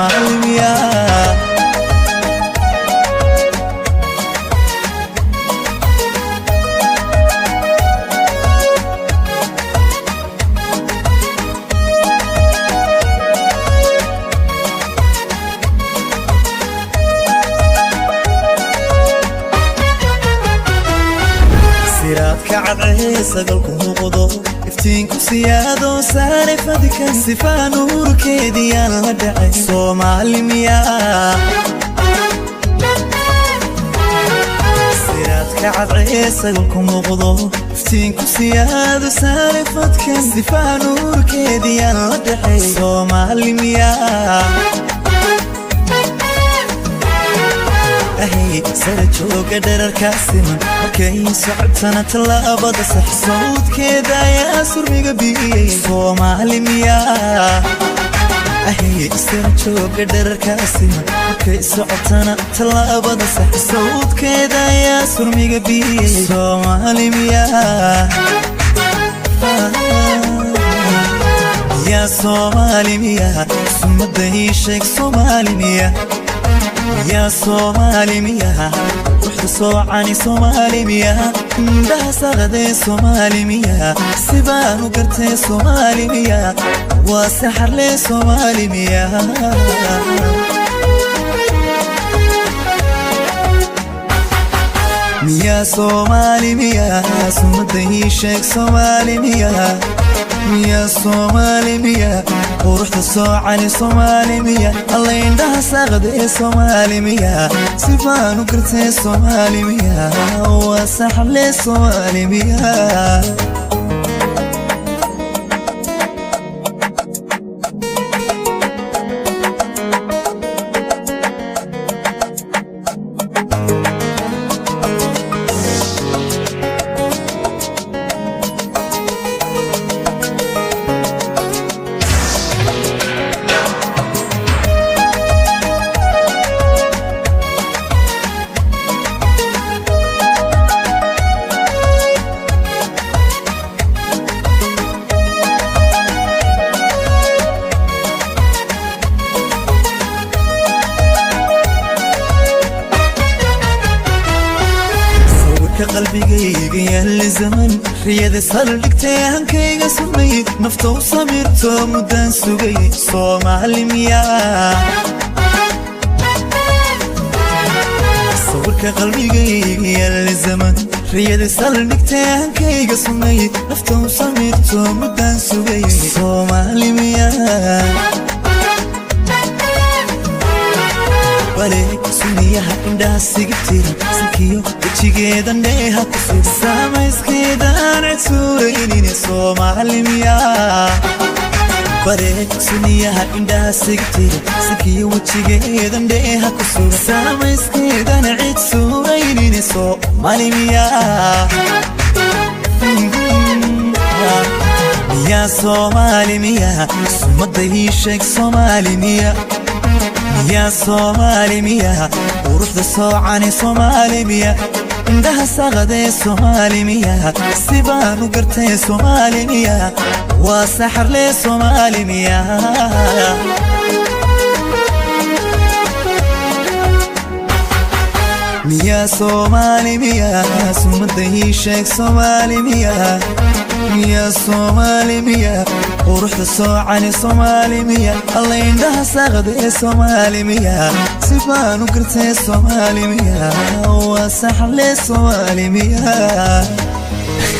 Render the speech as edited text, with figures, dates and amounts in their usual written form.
Soomaali miyaa? Siraadka cadcee sagalku muuqdo, iftiinku siyaado saaray fadka, sifaa nuurkeediyaan la dhacay. Soomaali miyaa? Siraadka cadcee sagalku muuqdo, iftiinku siyaado saaray fadka, sifaa nuurkeediyaan la dhacay. Soomaali miyaa? Ahay, sara jooga dherarkaa siman, markay socotana tallaabada sax, sawdkeeda ayaa surmiga biyey. Soomaali miyaa? Ahay, sara jooga dherarkaa siman, markay socotana tallaabada sax, sawdkeeda ayaa surmiga biyey. Soomaali miyaa? Yaa Soomaali miyaa? Sumada ii sheeg, Soomaali miyaa? Yaa Soomaali miyaa? Ruuxda soocani Soomaali miyaa? Indhaha saqadee Soomaali miyaa? Sibaan u gartee Soomaali miyaa? Waa saxarlee Soomaali miyaa? Miyaa Soomaali miyaa? Sumada ii sheeg, Soomaali miyaa? Miyaa Soomaali miyaa? Quruxda soocani Soomaali miyaa? Alla, indhaha saaqadee Soomaali miyaa? Sifaan u gartee Soomaali miyaa? Waa saxle Soomaali miyaa? Sawirka qalbigayga yaali zaman, riyada saldhigtay, hankayga sumay, nafta u samirto muddaan sugay. Soomaali miyaa? Sawirka qalbigayga yaali zaman, riyada saldhigtay, hankayga sumay, nafta u samirto muddaan sugay. Soomaali miyaa? Bale suniyaha indhaha siga tira, sankiyo wejigeeda dheeha ku sug, samayskeedaan cid suuraynin. Soomaali miyaa? Bale suniyaha indhaha siga tira, sankiyo wejigeeda dheeha ku sug, samayskeedaan cid suuraynin. Soomaali miyaa? Miyaa Soomaali miyaa? Sumada ii sheeg, Soomaali miyaa? Miyaa Soomaali miyaa? Quruxda soocani Soomaali miyaa? Indhaha saqadee Soomaali miyaa? Sibaan u gartee Soomaali miyaa? Waa saxarlee Soomaali miyaa? Miyaa Soomaali miyaa? Sumada ii sheeg, Soomaali miyaa? Miyaa Soomaali miyaa? Quruxda soocani Soomaali miyaa? Alla, indhaha saqadee Soomaali miyaa? Sibaan u gartee Soomaali miyaa? Waa saxle Soomaali miyaa?